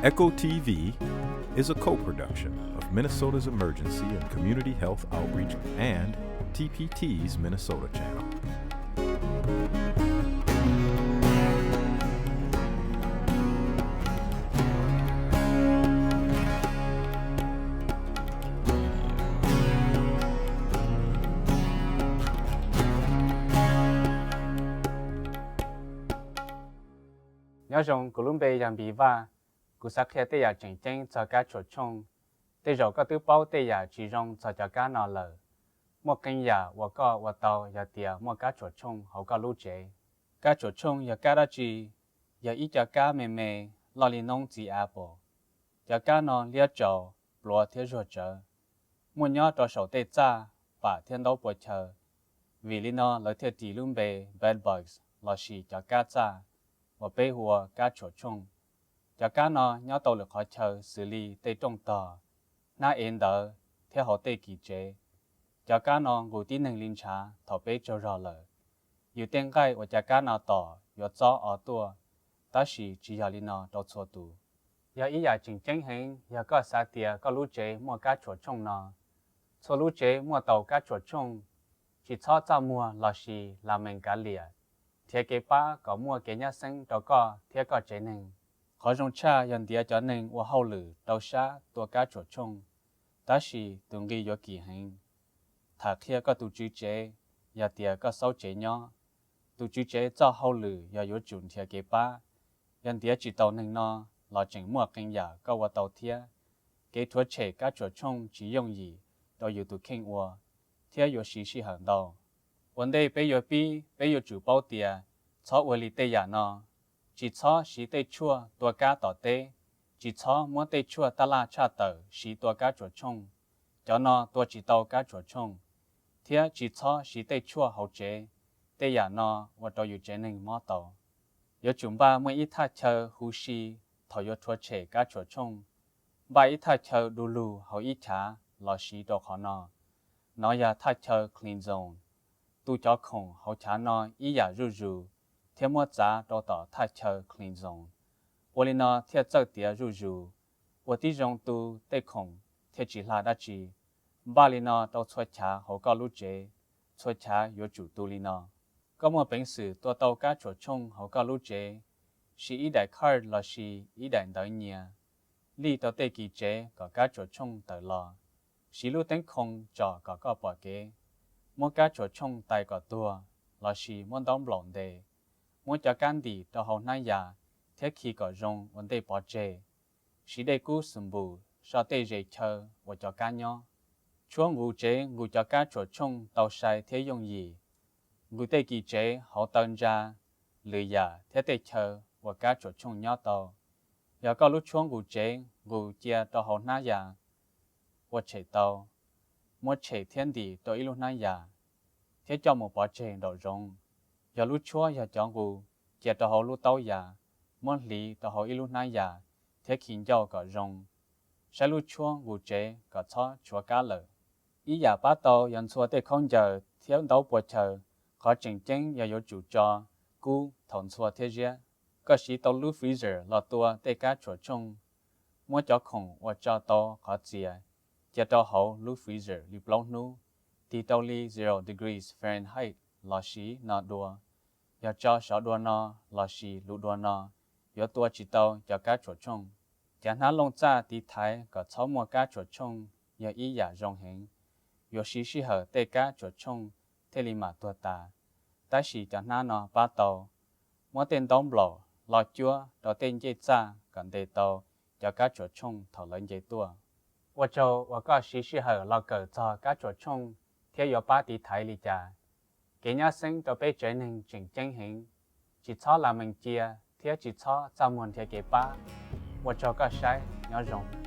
Echo T V is a co-production of Minnesota's Emergency and Community Health Outreach and T P T's Minnesota Channel. Nyob zoo, kuv lub npe yog Npis Vaj. Kuv xav qhia tej yam tseem ceeb txog kab tshuam tshooj. Tej zaum koj twb paub tej yam tsis zoo txog cov kab no lawm. Muaj qee yam uas koj ua tau yog tias muaj kab tshuam tshooj hauv koj lub tsev. Kab tshuam tshooj yog kab dab tsi? Yog ib co kab me me, loj li noob txiv apple. Cov kab no liab tsaus, pluav thiab zuag tsawv. Muaj nyob rau saum tej txaj, pam thiab ntaub pua chaw. Vim li no lawv thiaj tis lub npe bed bugs lossis cov kab txaj, uas peb hu ua kab tshuam tshooj. Cov kab no nyob tau lwm qhov chaw xws li tej rooj tog, hnab ev ntawv thiab hauv tej kis tsev. Cov kab no nqus tib neeg li ntshav thaum peb tsaug zog lawm. Yus tej nqaij uas cov kab no tom yuav txob o tuaj, tab sis tsis yog li no rau txhua tus. Yog ib yam tseem ceeb heev yog koj xav tias koj lub tsev muaj kab tshuam tshooj no. Txhua lub tsev muaj tau kab tshuam tshooj. Tsis txhob txaj muag lossis lam mees kav liam. Nrhiav kev pab kom muaj kev nyab xeeb rau koj thiab koj tsev neeg. Qhov zoo tshaj yog ntiav cov neeg ua hauj lwm rau sab tua kab tshuam tshooj, tab sis tus nqi yuav kim heev. Tham qhia koj tus tswv tsev, yog tias koj xauj tsev nyob, tus tswv tsev txoj hauj lwm yog yuav tsum nrhiav kev pab. Yog ntiav tsis tau neeg no los tseem muaj qee yam koj ua tau thiab. Kev rhuav tshem kab tshuam tshooj tsis yooj yim rau yus tus kheej ua, thiab yuav siv sij hawm ntau. Ua ntej peb yuav pib, peb yuav tsum paub tias txhob ua li tej yam no. Tsis txhob siv tej tshuaj tua kab tom teb. Tsis txhob muab tej tshuaj taj laj tshaj tawm siv tua kab tshuam tshooj. Cov no tua tsis tau kab tshuam tshooj. Thiab tsis txhob siv tej tshuaj hauv tsev. Tej yam no ua rau yus tsev neeg mob tau. Yuav tsum npaj muaj ib thaj chaw huv si thaum yuav rhuav tshem kab tshuam tshooj. Npaj ib thaj chaw du lug hauv ib chav los siv rau qhov no. Nov yog thaj chaw clean zone. Tu cov khoom hauv chav no ib yam zuj zus thiab muab txav rau tom thaj chaw clean zone. Ua li no thiaj txawj tiav zuj zus. Ua tib zoo tu tej khoom thiaj tsis hla dab tsi. Npaj li no rau txhua chav hauv koj lub tsev. Txhua chav yuav tsum tu li no. Koj muaj peev xwm tua tau kab tshuam tshooj hauv koj lub tsev. Siv ib daim card lossis ib daim ntawv nyias. Lij rau tej kis tsev kom kab tshuam tshooj tawm los. Siv lub teeb khoo tsom kom koj pom kev. Muab kab tshuam tshooj tais kom tuag, lossis muab ntaub nplaum ntes. Muab cov kab ntim rau hauv hnab yas thiab khi kom zoo ua ntej pov tseg. Siv dej kub xwm npum so tej zes chaw uas cov kab nyob. Tshuab nqus tsev nqus cov kab tshuam tshooj tau sai thiab yooj yim. Nqus tej kis tsev hauv taw ntsa, lwm yam thiab tej chaw uas kab tshuam tshooj nyob tau. Yog koj lub tshuab nqus tsev nqus cia rau hauv hnab yas ua tshem tau, muab tshem thiab ntim rau ib lub hnab yas, thiab coj mus pov tseg nraum zoov. Yog lub tshuab yog cov nqus cia rau hauv lub taub yas, muab hliv rau hauv ib lub hnab yas thiab khi ncauj kom zoo. Saib lub tshuab nqus tsev kom txhob tshuav kab lawm. Ib yam pab tau yog ntxhua tej khaub ncaws thiab ntaub pua chaw. Qhov tseem ceeb yog yuav tsum tso kub thaum ntxhua thiab ziab. Koj siv tau lub freezer los tua tej kab tshuam tshooj. Muab cov khoom uas tso tau qhov txias cia rau hauv lub freezer li plaub hnub, tig rau li zero degrees Fahrenheit lossis no dua. Yog tso sov dua no lossis luv dua no, yuav tua tsis tau cov kab tshuam tshooj. Cov hnab looj txaj tiv thaiv kom txhob muaj kab tshuam tshooj yog ib yam zoo heev. Yuav siv sij hawm tej kab tshuam tshooj thiaj li mam tuag tas, tab sis cov hnab no pab tau. Muab tej ntaub nplaum lo cuab rau tej ncej txaj kom ntes tau cov kab tshuam tshooj thaum lawv nce tuaj. Ua tsaug uas koj siv sij hawm los kawm txog kab tshuam tshooj thiab yuav pab tiv thaiv li cas. Kev nyab xeeb rau peb tsev neeg tseem ceeb heev. Tsis txhob lam mees cia thiab tsis txhob txaj muag nrhiav kev pab. Ua tsaug koj saib, nyob zoo.